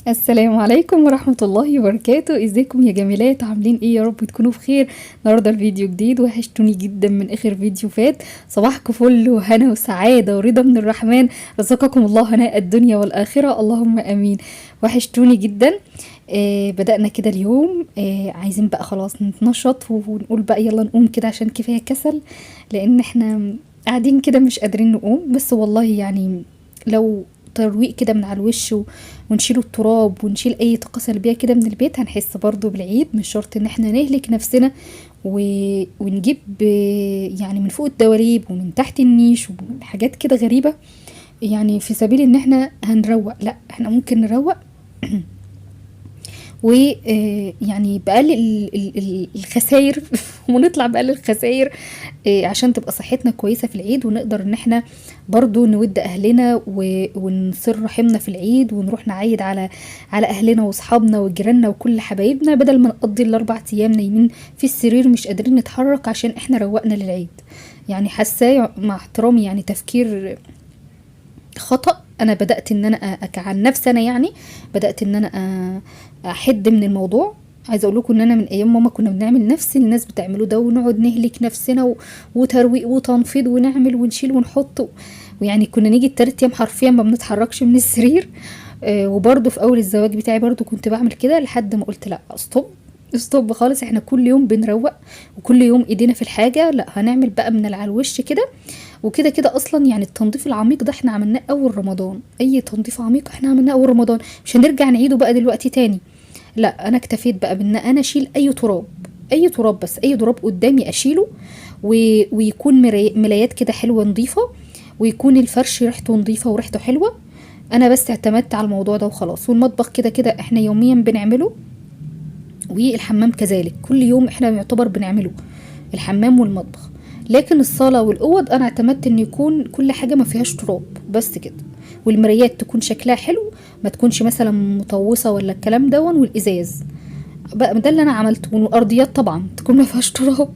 السلام عليكم ورحمة الله وبركاته. ازيكم يا جميلات؟ عاملين ايه؟ يا رب تكونوا بخير. النهارده الفيديو جديد، وحشتوني جدا من اخر فيديو فات. صباحكم فل وهنا وسعادة ورضا من الرحمن، رزقكم الله هناء الدنيا والآخرة، اللهم امين. وحشتوني جدا. بدأنا كده اليوم، عايزين بقى خلاص نتنشط ونقول بقى يلا نقوم كده عشان كفاية كسل، لان احنا قاعدين كده مش قادرين نقوم. بس والله يعني لو ترويق كده من على الوش ونشيل التراب ونشيل اي طاقة سلبية كده من البيت، هنحس برضو بالعيد. مش شرط ان احنا نهلك نفسنا ونجيب يعني من فوق الدواليب ومن تحت النيش وحاجات كده غريبة، يعني في سبيل ان احنا هنروق. لا، احنا ممكن نروق و يعني بأقل الخسائر ونطلع بأقل الخسائر، عشان تبقى صحتنا كويسة في العيد، ونقدر ان احنا برضو نود اهلنا ونصر رحمنا في العيد، ونروح نعيد على اهلنا واصحابنا وجيراننا وكل حبايبنا، بدل ما نقضي الاربع ايام نايمين في السرير مش قادرين نتحرك عشان احنا روقنا للعيد. يعني حاساه مع احترامي يعني تفكير خطأ. انا بدأت ان انا عن نفسي انا يعني بدأت ان انا احد من الموضوع. عايزه اقول لكم ان انا من ايام ماما كنا بنعمل نفس اللي الناس بتعمله ده، ونقعد نهلك نفسنا وترويق وتنفيض ونعمل ونشيل ونحط ويعني كنا نيجي التلات ايام حرفيا ما بنتحركش من السرير. وبرده في اول الزواج بتاعي برده كنت بعمل كده، لحد ما قلت لا stop stop خالص، احنا كل يوم بنروق وكل يوم ايدينا في الحاجة، لا هنعمل بقى من اللي على الوش كده وكده كده. اصلا يعني التنظيف العميق ده احنا عملناه اول رمضان، اي تنظيف عميق احنا عملناه اول رمضان، مش هنرجع نعيده بقى دلوقتي تاني. لا انا اكتفيت بقى بان انا اشيل اي تراب، اي تراب بس، اي تراب قدامي اشيله، ويكون ملايات كده حلوة نظيفة، ويكون الفرش ريحته نظيفة وريحته حلوة. انا بس اعتمدت على الموضوع ده وخلاص. والمطبخ كده كده احنا يوميا بنعمله، والحمام كذلك كل يوم احنا يعتبر بنعمله، الحمام والمطبخ. لكن الصالة والأوض أنا اعتمدت إن يكون كل حاجة ما فيهاش تراب بس كده، والمرايات تكون شكلها حلو، ما تكونش مثلا مطوسة ولا الكلام دون، والإزاز بقى ده اللي أنا عملته. والأرضيات طبعا تكون ما فيهاش تراب.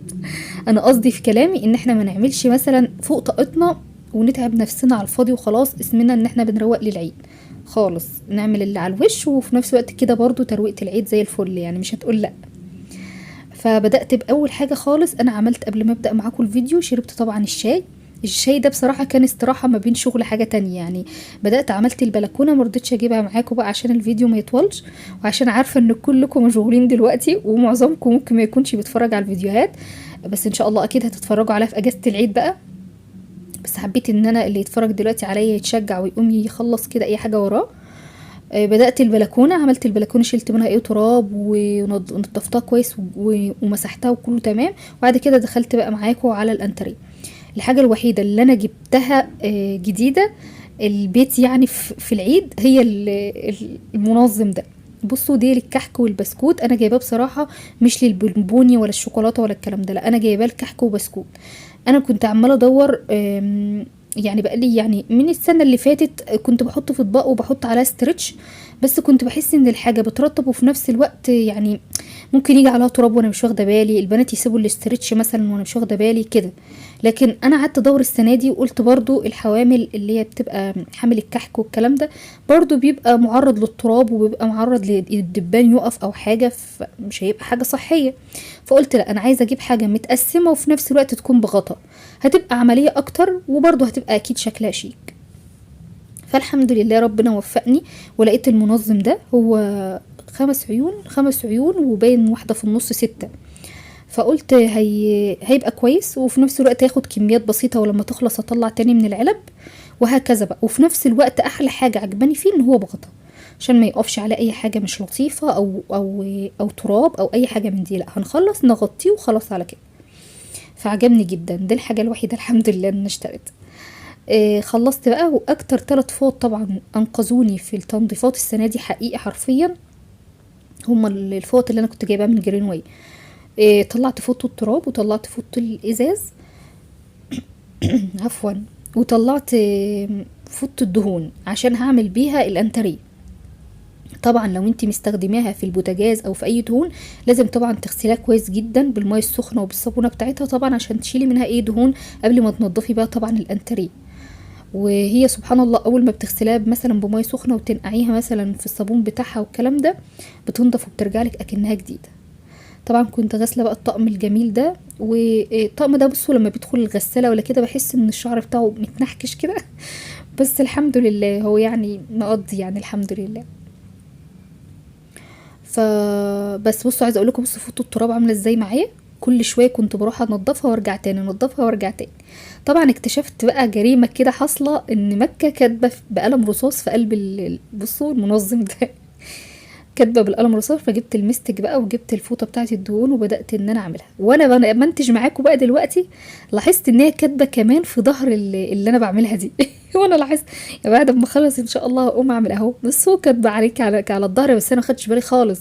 أنا قصدي في كلامي إن احنا ما نعملش مثلا فوق طاقتنا ونتعب نفسنا على الفاضي وخلاص، اسمنا إن احنا بنروق للعيد خالص، نعمل اللي على الوش وفي نفس الوقت كده برضو ترويقة العيد زي الفل، يعني مش هتقول لأ. فبدأت بأول حاجة خالص أنا عملت قبل ما أبدأ معاكم الفيديو، شربت طبعا الشاي. الشاي ده بصراحة كان استراحة ما بين شغل حاجة تانية، يعني بدأت عملت البلكونة، ما رضيتش أجيبها معاكم بقى عشان الفيديو ما يطولش، وعشان عارفة إن كلكم مشغولين دلوقتي ومعظمكم ممكن ما يكونش بيتفرج على الفيديوهات، بس إن شاء الله أكيد هتتفرجوا عليها في أجازة العيد بقى. بس حبيت إن أنا اللي يتفرج دلوقتي عليا يتشجع ويقوم يخلص كده أي حاجة وراه. بدأت البلكونة، عملت البلكونة شلت منها ايه تراب ونضفتها كويس ومسحتها وكله تمام. وبعد كده دخلت بقى معاكم على الانتريه. الحاجة الوحيدة اللي انا جبتها، جديدة البيت يعني في العيد هي المنظم ده. بصوا دي للكحك والبسكوت، انا جايباه بصراحة مش للبونبوني ولا الشوكولاتة ولا الكلام ده، لا انا جايباه الكحك وبسكوت. انا كنت عمالة ادور، يعني بقالي يعني من السنة اللي فاتت كنت بحط في اطباق وبحط عليها stretch، بس كنت بحس ان الحاجة بترطب وفي نفس الوقت يعني ممكن يجي عليها تراب وانا مش واخدة بالي، البنات يسيبوا ال stretch مثلا وانا مش واخدة بالي كده. لكن انا قعدت ادور السنة دي وقلت برضو الحوامل اللي هي بتبقى حامل الكحك والكلام ده برضو بيبقى معرض للتراب وبيبقى معرض للدبان يقف او حاجة، فمش هيبقى حاجة صحية. فقلت لا انا عايزة اجيب حاجة متقسمة وفي نفس الوقت تكون بغطا، هتبقى عملية اكتر وبرضو هتبقى اكيد شكلها شيك. فالحمد لله ربنا وفقني ولقيت المنظم ده، هو 5 عيون، 5 عيون وباين واحدة في النص 6، فقلت هيبقى كويس وفي نفس الوقت هياخد كميات بسيطة، ولما تخلص اطلع تاني من العلب وهكذا بقى. وفي نفس الوقت احلى حاجة عجباني فيه ان هو بغطا عشان ما يقفش على اي حاجة مش لطيفة او تراب او اي حاجة من دي، لا هنخلص نغطيه وخلاص على كده. فعجبني جدا، دي الحاجة الوحيدة الحمد لله ان انا اشتريتها. خلصت بقى. واكتر 3 فوط طبعا انقذوني في التنظيفات السنة دي حقيقي حرفيا هما الفوط اللي انا كنت جايباها من جرين واي. طلعت فوط التراب وطلعت فوط الازاز عفوا، وطلعت فوط الدهون عشان هعمل بيها الانتريه. طبعا لو انت مستخدماها في البوتاجاز او في اي دهون لازم طبعا تغسليها كويس جدا بالميه السخنه وبالصابونه بتاعتها طبعا عشان تشيلي منها اي دهون قبل ما تنضفي بقى طبعا الانتريه. وهي سبحان الله اول ما بتغسليها مثلا بميه سخنة وتنقعيها مثلا في الصابون بتاعها والكلام ده، بتنضف وبترجع لك اكنها جديدة. طبعا كنت غاسله بقى الطقم الجميل ده، والطقم ده بصوا لما بيدخل الغسالة ولا كده بحس ان الشعر بتاعه متنحكش كده، بس الحمد لله هو مقضي الحمد لله. فبس بصوا عايزه اقول لكم، بصوا فوطه التراب عامله ازاي معايا، كل شوية كنت بروح انضفها وارجع تاني، انضفها وارجع تاني. طبعا اكتشفت بقى جريمة كده حاصله، ان مكة كاتبه بقلم رصاص في قلب بصوا المنظم ده كاتبه بالقلم رصاص. فجبت المستك بقى وجبت الفوطه بتاعت الدهون وبدات ان انا اعملها. وانا بمنتج معاكم بقى دلوقتي، لاحظت ان هي كاتبه كمان في ظهر اللي انا بعملها دي. وانا لاحظت يعني بعد ما اخلص ان شاء الله هقوم اعمل اهو، بصوا كاتبه عليك على الظهر، بس انا ما خدتش بالي خالص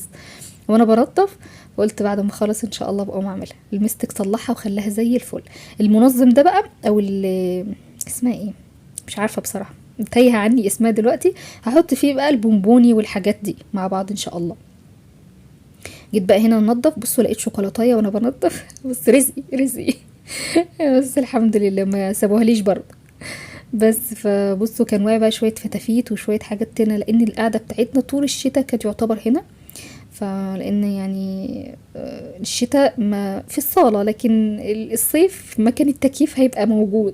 وانا بنضف، وقلت بعد ما اخلص ان شاء الله بقوم اعملها. المستك صلحها وخلاها زي الفل. المنظم ده بقى او اسمها ايه مش عارفه بصراحة، تايهه عني اسمها دلوقتي، هحط فيه بقى البونبوني والحاجات دي مع بعض ان شاء الله. جيت بقى هنا انضف، بصوا لقيت شوكولاتايه وانا بنضف، بس رزقي رزقي بس الحمد لله ما سابوها ليش برضه. بس فبصوا كان واقع بقى شوية فتافيت وشوية حاجات تانية، لان القعدة بتاعتنا طول الشتاء كانت يعتبر هنا، فلان الشتاء ما في الصاله، لكن الصيف مكان التكييف هيبقى موجود.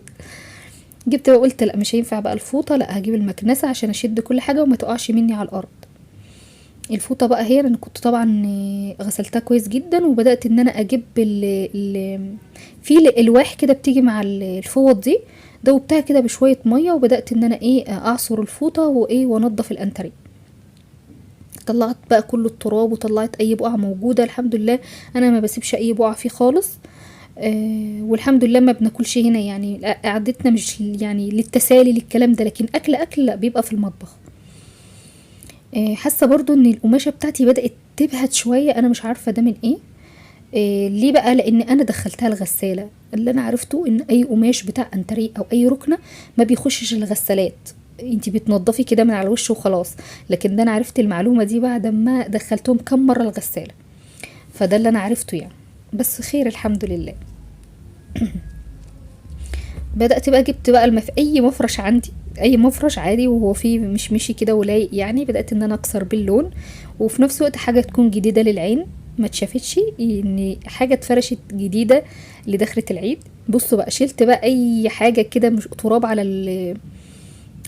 جبت بقى قلت لا مش هينفع بقى الفوطه، لا هجيب المكنسة عشان اشد كل حاجة وما تقعش مني على الارض. الفوطه بقى هي انا كنت طبعا غسلتها كويس جدا، وبدات ان انا اجيب في الواح كده بتيجي مع الفوط دي، دوبتها كده بشوية مية، وبدات ان انا اعصر الفوطه وانضف الانتريه. طلعت بقى كل التراب وطلعت اي بقعة موجودة، الحمد لله انا ما بسيبش اي بقعة فيه خالص. والحمد لله ما بناكلش هنا، قعدتنا مش للتسالي للكلام ده، لكن اكل اكل لا بيبقى في المطبخ. حاسه برضو ان القماشه بتاعتي بدات تبهت شوية، انا مش عارفه ده من ايه. ليه بقى؟ لان انا دخلتها الغسالة. اللي انا عرفته ان اي قماش بتاع انتريه او اي ركنه ما بيخشش الغسالات، انتي بتنضفي كده من على الوش وخلاص. لكن ده انا عرفت المعلومة دي بعد ما دخلتهم كم مرة الغسالة، فده اللي انا عرفته بس خير الحمد لله. بدأت بقى جبت بقى اي مفرش عندي، اي مفرش عادي وهو فيه مشمشي كده ولايق بدأت ان انا اكسر باللون، وفي نفس الوقت حاجة تكون جديدة للعين ما اتشافتش، ان حاجة اتفرشت جديدة لدخلة العيد. بصوا بقى شلت بقى اي حاجة كده مش تراب على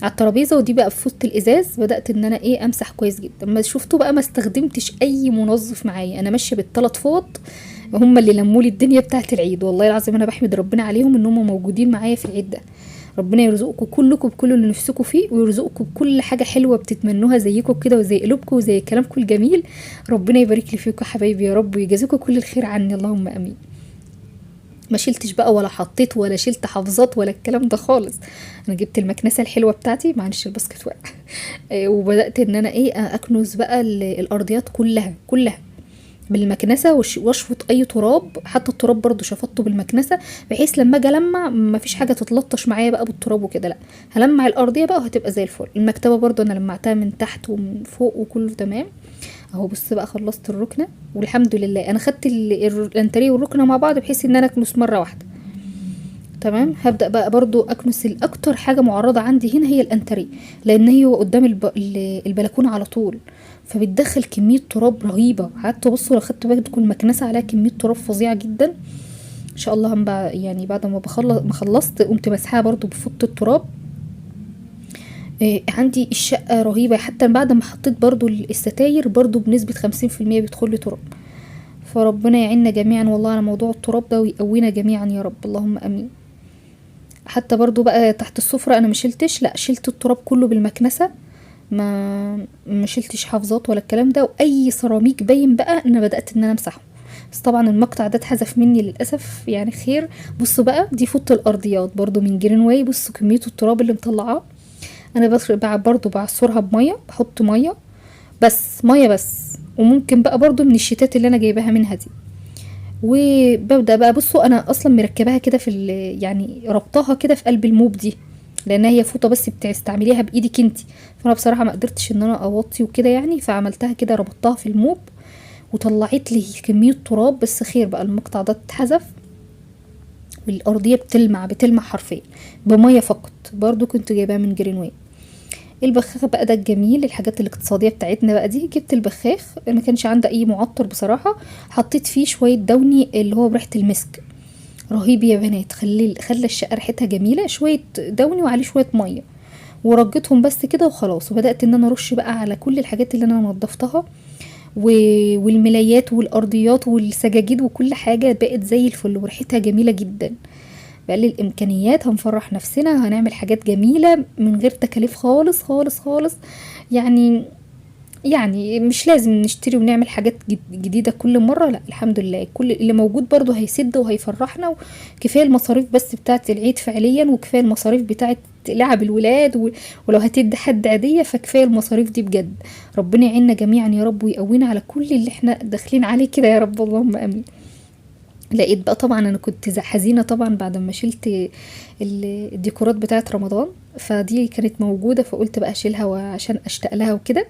الترابيزة، ودي بقى في وسط الازاز. بدأت ان انا امسح كويس جدا. ما شفتوا بقى ما استخدمتش اي منظف معايا، انا ماشية بالثلاث فوط هم اللي لموا لي الدنيا بتاعت العيد. والله العظيم انا بحمد ربنا عليهم ان هم موجودين معايا في العيد ده. ربنا يرزقكم كلكم بكل اللي نفسكم فيه، ويرزقكم بكل حاجة حلوة بتتمنوها زيكم كده وزي قلوبكم وزي كلامكم الجميل. ربنا يبارك لي فيكم حبايبي يا رب، ويجازيكم كل الخير عني، اللهم امين. ما شلتش بقى ولا حطيت ولا شلت حافظات ولا الكلام ده خالص. انا جبت المكنسة الحلوة بتاعتي، معلش الباسكت وقع، وبدات ان انا اكنس بقى الارضيات كلها بالمكنسه، واشفط اي تراب، حتى التراب برضو شفطته بالمكنسه، بحيث لما اجي المع ما فيش حاجة تتلطش معايا بقى بالتراب وكده، لا هلمع الارضية بقى وهتبقى زي الفل. المكتبة برضو انا لمعتها من تحت ومن فوق وكله تمام اهو. بص بقى خلصت الركنه والحمد لله. انا خدت الانتريه والركنه مع بعض بحيث ان انا اكنس مرة واحدة تمام. هبدا بقى برضو اكنس. الاكتر حاجة معرضه عندي هنا هي الانتريه، لان هي قدام البلكونه على طول، فبتدخل كمية تراب رهيبة. قعدت بصوا لو خدت بالكم المكنسة عليها كمية تراب فظيعة جدا. ان شاء الله بعد ما ما خلصت قمت مسحها برضو بفوطه التراب. عندي الشقة رهيبة، حتى بعد ما حطيت برضو الستاير برضو بنسبة خمسين في المية بيدخل لي تراب. فربنا يعيننا جميعا والله على موضوع التراب ده، ويقوينا جميعا يا رب، اللهم امين. حتى برضو بقى تحت السفرة انا ما شلتش، لا شلت التراب كله بالمكنسة، ما شلتش حافظات ولا الكلام ده. واي سيراميك باين بقى انا بدأت ان انا امسحه، بس طبعا المقطع ده اتحذف مني للاسف، خير. بصوا بقى دي فوطة الارضيات برضو من جرين واي، بصوا كمية التراب اللي مطلعاه. انا برضو بعصرها بمية، بحط مية بس، مية بس، وممكن بقى برضو من الشتات اللي انا جايباها منها دي. وببدأ بقى بصوا انا اصلا مركباها كده في يعني ربطاها كده في قلب الموب دي، لان هي فوطة بس بتستعمليها بايدك انتي، فانا بصراحة ما قدرتش ان انا اوطي وكده فعملتها كده ربطتها في الموب وطلعت لي كمية تراب. بس خير بقى المقطع ده اتحذف. والارضيه بتلمع بتلمع حرفيا بميه فقط. برضو كنت جايباها من جرينواي. البخاخ بقى ده الجميل، الحاجات الاقتصادية بتاعتنا بقى دي. جبت البخاخ، ما كانش عندي اي معطر بصراحة، حطيت فيه شوية دوني اللي هو بريحه المسك، رهيب يا بنات، خلى الشقة ريحتها جميلة. شوية دوني وعليه شوية مية ورجيتهم بس كده وخلاص. وبدات ان انا ارش بقى على كل الحاجات اللي انا نظفتها والملايات والارضيات والسجاجيد وكل حاجة بقت زي الفل وريحتها جميلة جدا. بقلل الامكانيات هنفرح نفسنا، هنعمل حاجات جميلة من غير تكاليف خالص خالص خالص. يعني مش لازم نشتري ونعمل حاجات جديدة كل مرة، لا الحمد لله كل اللي موجود برضو هيسد وهيفرحنا. وكفاية المصاريف بس بتاعه العيد فعليا، وكفاية المصاريف بتاعه لعب الولاد، ولو هتدي حد عيديه فكفايه المصاريف دي بجد. ربنا يعيننا جميعا يا رب ويقوينا على كل اللي احنا داخلين عليه كده يا رب، اللهم امين. لقيت بقى طبعا انا كنت حزينة طبعا بعد ما شلت الديكورات بتاعه رمضان، فدي كانت موجودة فقلت بقى اشيلها وعشان اشتاق لها وكده.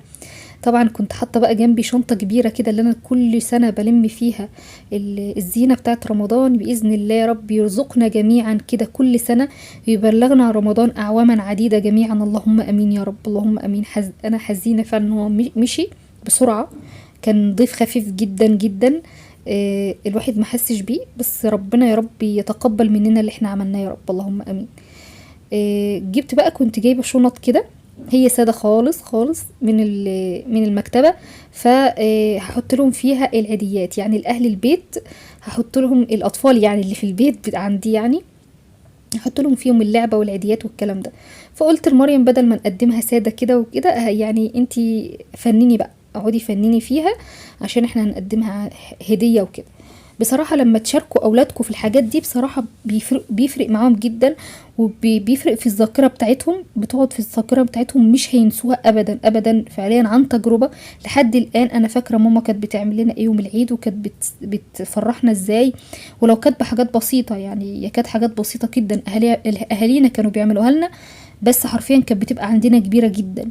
طبعا كنت حاطه بقى جنبي شنطه كبيرة كده اللي انا كل سنة بلم فيها الزينة بتاعه رمضان. باذن الله يا رب يرزقنا جميعا كده كل سنة، ويبلغنا رمضان اعواما عديدة جميعا، اللهم امين يا رب، اللهم امين. انا حزينة فعلا ان هو مشي بسرعة، كان ضيف خفيف جدا جدا، الواحد ما حسش بيه، بس ربنا يا رب يتقبل مننا اللي احنا عملناه يا رب، اللهم امين. جبت بقى، كنت جايبه شنط كده هي ساده خالص خالص من المكتبة، هحط لهم فيها العيديات، يعني الاهل البيت هحط لهم الاطفال يعني اللي في البيت عندي، يعني هحط لهم فيهم اللعبة والعيديات والكلام ده. فقلت لمريم بدل ما نقدمها ساده كده وكده، يعني انتي فنني بقى، اقعدي فنني فيها عشان احنا هنقدمها هديه وكده. بصراحة لما تشاركوا اولادكم في الحاجات دي بصراحة بيفرق معاهم جدا، وبيفرق في الذاكرة بتاعتهم، بتقعد في الذاكرة بتاعتهم مش هينسوها ابدا ابدا فعليا عن تجربه. لحد الان انا فاكره ماما كانت بتعمل لنا ايه يوم العيد، وكانت بتفرحنا ازاي، ولو كانت بحاجات بسيطة، يعني يا كانت حاجات بسيطة جدا اهالينا كانوا بيعملوها لنا، بس حرفيا كانت بتبقى عندنا كبيرة جدا.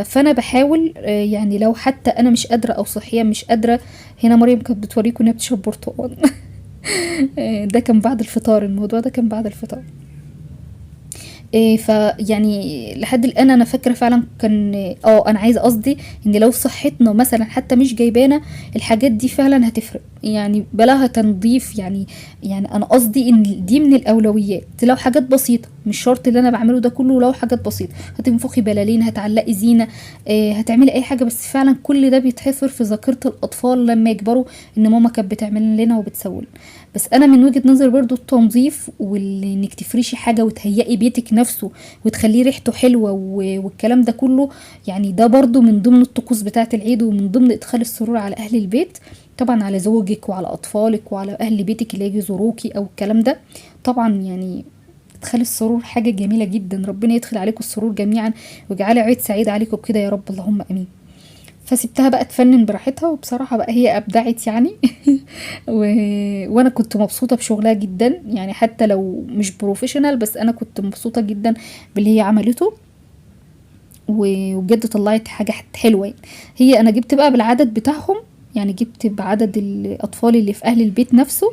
فانا بحاول، يعني لو حتى انا مش قادرة او صحيا مش قادرة. هنا مريم كانت بتوريكم انها بتشرب برتقال ده كان بعد الفطار، الموضوع ده كان بعد الفطار. فيعني لحد الان انا فاكره فعلا كان، انا عايزه قصدي ان لو صحتنا مثلا حتى مش جايبانا الحاجات دي فعلا هتفرق، يعني بلاها تنظيف، يعني انا قصدي ان دي من الاولويات. لو حاجات بسيطة، مش شرط اللي انا بعمله ده كله، لو حاجات بسيطة هتنفخي بلالين، هتعلقي زينة، هتعملي اي حاجة، بس فعلا كل ده بيتحفر في ذاكره الاطفال لما يكبروا ان ماما كانت بتعمل لنا وبتسوي. بس انا من وجهه نظري برضو التنظيف وانك تفرشي حاجة وتهيئي بيتك نفسه وتخليه ريحته حلوة والكلام ده كله، يعني ده برضو من ضمن الطقوس بتاعه العيد ومن ضمن ادخال السرور على اهل البيت، طبعا على زوجك وعلى اطفالك وعلى اهل بيتك اللي يجي يزوروكي او الكلام ده. طبعا يعني ادخال السرور حاجة جميلة جدا، ربنا يدخل عليكم السرور جميعا ويجعله عيد سعيد عليكم كده يا رب، اللهم امين. فسبتها بقى تفنن براحتها، وبصراحة بقى هي أبدعت يعني وأنا كنت مبسوطة بشغلها جدا، يعني حتى لو مش professional بس أنا كنت مبسوطة جدا باللي هي عملته، وبجد طلعت حاجة حلوة يعني. هي أنا جبت بقى بالعدد بتاعهم، يعني جبت بعدد الأطفال اللي في أهل البيت نفسه،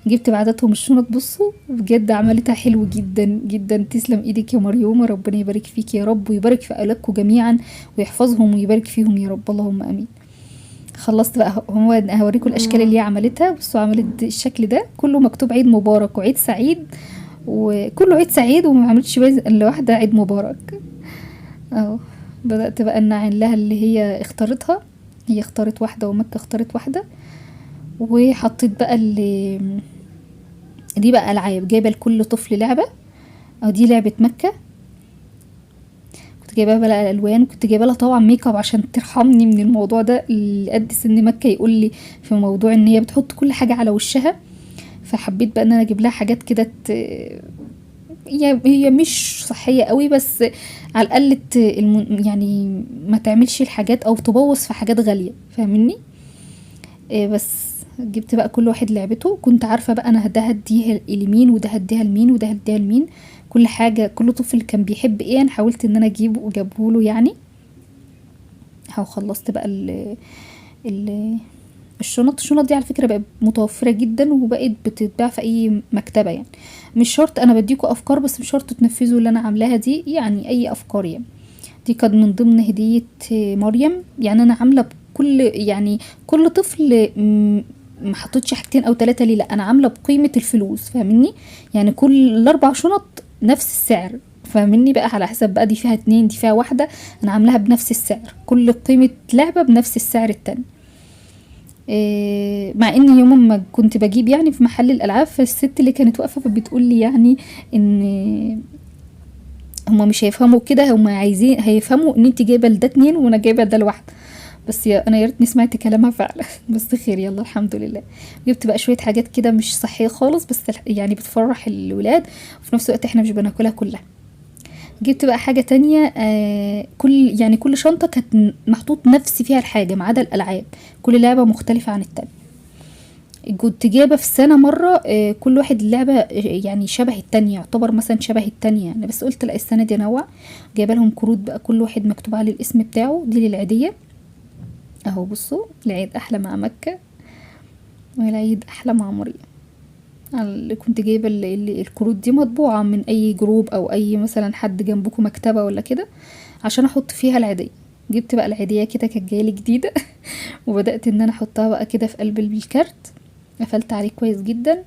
جبت بعددهم الشنط. بصوا بجد عملتها حلو جدا جدا، تسلم ايدك يا مريومة، ربنا يبارك فيك يا رب ويبارك في اولادكم جميعا ويحفظهم ويبارك فيهم يا رب، اللهم امين. خلصت بقى، هو هوريكم الاشكال اللي هي عملتها. بصوا عملت الشكل ده كله مكتوب عيد مبارك وعيد سعيد، وكله عيد سعيد، وما عملتش بس الا واحدة عيد مبارك اهو. بدأت بقى انعن لها اللي هي اختارتها، هي اختارت واحدة ومكة اختارت واحدة، وحطيت بقى اللي دي بقى العاب، جايبه لكل طفل لعبه، او دي لعبه مكة كنت جايباها بقى الالوان، كنت جايبه لها طبعا ميك اب عشان ترحمني من الموضوع ده، اللي قد سن مكة يقول لي في موضوع ان هي بتحط كل حاجة على وشها، فحبيت بقى ان انا اجيب لها حاجات كده هي مش صحية قوي، بس على الاقل يعني ما تعملش الحاجات او تبوظ في حاجات غالية، فاهميني؟ بس جبت بقى كل واحد لعبته، كنت عارفه بقى انا ده هديها لمين وده هديها لمين وده هديها لمين، كل حاجة كل طفل كان بيحب ايه انا حاولت ان انا اجيبه وجابهوله يعني. اهو خلصت بقى الشنط. الشنط دي على فكرة بقت متوفرة جدا وبقت بتتباع في اي مكتبة، يعني مش شرط انا بديكوا افكار بس مش شرط تنفذوا اللي انا عاملاها دي، يعني اي افكار يعني. دي كانت من ضمن هدية مريم. يعني انا عاملة بكل، يعني كل طفل ما حطيتش حاجتين او 3 ليه، لا انا عاملة بقيمة الفلوس، فاهميني؟ يعني كل الاربع شنط نفس السعر، فاهميني بقى؟ على حسب بقى دي فيها 2 دي فيها 1، انا عاملاها بنفس السعر، كل قيمة لعبة بنفس السعر التاني. مع ان يوم ما كنت بجيب يعني في محل الالعاب، فالست اللي كانت واقفة فبتقول لي يعني ان هما مش هيفهموا كده، هما عايزين هيفهموا ان انت جايبه لده 2 وانا جايبه ده لوحده. بس انا يا ريتني سمعت كلامها فعلا. بس خير، يلا الحمد لله. جبت بقى شوية حاجات كده مش صحية خالص، بس يعني بتفرح الولاد وفي نفس الوقت احنا مش بناكلها كلها. جبت بقى حاجة تانية، كل شنطه كانت محطوط نفس فيها الحاجة ما عدا الالعاب، كل لعبه مختلفة عن التانية. كنت جايبه في السنة مرة، كل واحد لعبه، يعني شبه التانية، يعتبر مثلا شبه التانية يعني، بس قلت لا السنة دي انوع. جايبه لهم كروت بقى كل واحد مكتوب عليه الاسم بتاعه، دي للعيديه اهو. بصوا العيد احلى مع مكة والعيد احلى مع مريم. اللي كنت جايبه الكروت دي مطبوعة من اي جروب او اي مثلا حد جنبكم مكتبه ولا كده، عشان احط فيها العيديه. جبت بقى العيديه كده كانت جاية لي جديدة وبدات ان انا احطها بقى كده في قلب الكارت، قفلت عليه كويس جدا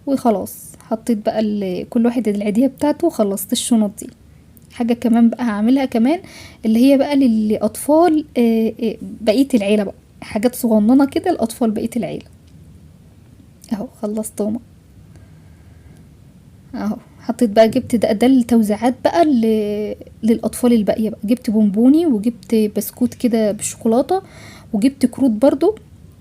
وخلاص. حطيت بقى كل واحد العيديه بتاعته وخلصت الشنط دي. حاجة كمان بقى هعملها كمان اللي هي بقى للاطفال، بقية العيلة بقى، حاجات صغننه كده الاطفال بقية العيلة اهو. خلصتهم اهو. حطيت بقى، جبت ده التوزيعات بقى للاطفال الباقية بقى. جبت بونبوني وجبت بسكوت كده بالشوكولاته وجبت كروت برضو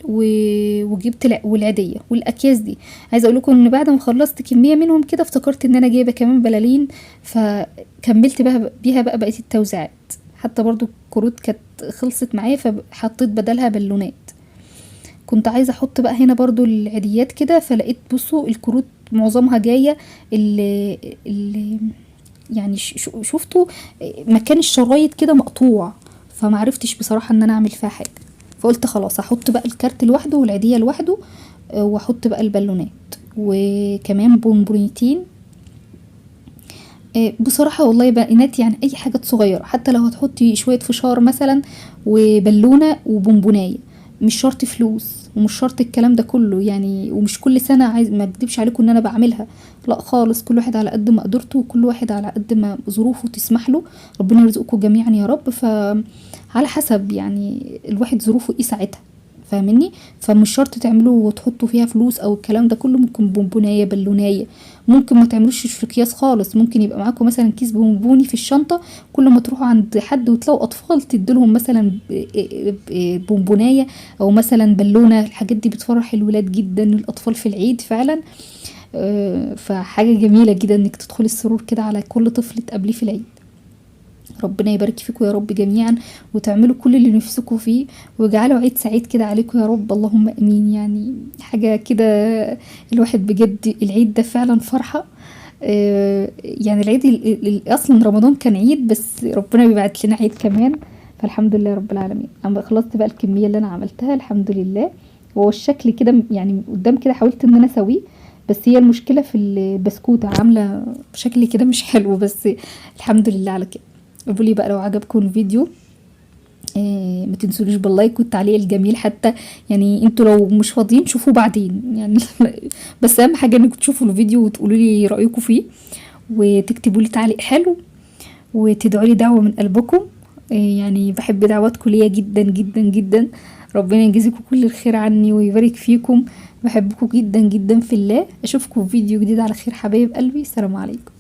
وجبت والعيديه والاكياس دي. عايزه اقول لكم ان بعد ما خلصت كمية منهم كده افتكرت ان انا جايبه كمان بلالين، فكملت بيها بقى بقية التوزيعات. حتى برضو الكروت كانت خلصت معايا فحطيت بدلها بالونات. كنت عايزه احط بقى هنا برضو العيديات كده، فلقيت بصوا الكروت معظمها جاية اللي يعني شفتوا مكان الشرايط كده مقطوع، فمعرفتش بصراحة ان انا اعمل فيها حاجة، فقلت خلاص هحط بقى الكارت لوحده والعيديه لوحده، واحط بقى البالونات وكمان بونبونيتين. بصراحة والله يا بنات يعني اي حاجة صغيرة، حتى لو هتحطي شوية فشار مثلا وبالونه وبونبونايه، مش شرط فلوس ومش شرط الكلام ده كله يعني، ومش كل سنة عايز، ما اكدبش عليكم ان انا بعملها، لا خالص، كل واحد على قد ما قدرته وكل واحد على قد ما ظروفه تسمح له، ربنا يرزقكم جميعا يا رب. فعلى حسب يعني الواحد ظروفه ايه ساعتها، فاهميني؟ فمش شرط تعملوا وتحطوا فيها فلوس او الكلام ده كله، ممكن بونبونايه بالونايه، ممكن ما تعملوش في اكياس خالص، ممكن يبقى معاكم مثلا كيس بونبوني في الشنطة، كل ما تروحوا عند حد وتلاقوا اطفال تديلهم مثلا بونبونايه او مثلا بالونه. الحاجات دي بتفرح الولاد جدا الاطفال في العيد فعلا. فحاجه جميلة جدا انك تدخلي السرور كده على كل طفل تقابليه في العيد. ربنا يبارك فيكم يا رب جميعا، وتعملوا كل اللي نفسكم فيه، ويجعلوا عيد سعيد كده عليكم يا رب، اللهم امين. يعني حاجة كده الواحد بجد العيد ده فعلا فرحه. يعني العيد اصلا رمضان كان عيد، بس ربنا بيبعت لنا عيد كمان، فالحمد لله رب العالمين. اما خلصت بقى الكمية اللي انا عملتها الحمد لله. هو الشكل كده يعني قدام كده حاولت ان انا اسويه، بس هي المشكلة في البسكوته عامله شكل كده مش حلو، بس الحمد لله على كده. قولوا لي بقى لو عجبكم الفيديو، ما تنسونيش باللايك والتعليق الجميل، حتى يعني انتوا لو مش فاضيين شوفوه بعدين يعني بس اهم حاجة انكم تشوفوا الفيديو وتقولوا لي رايكم فيه، وتكتبوا لي تعليق حلو، وتدعوا لي دعوه من قلبكم. يعني بحب دعواتكم ليا جدا جدا جدا، ربنا يجازيكم كل الخير عني ويبارك فيكم. بحبكم جدا جدا في الله. اشوفكم في فيديو جديد على خير حبايب قلبي. السلام عليكم.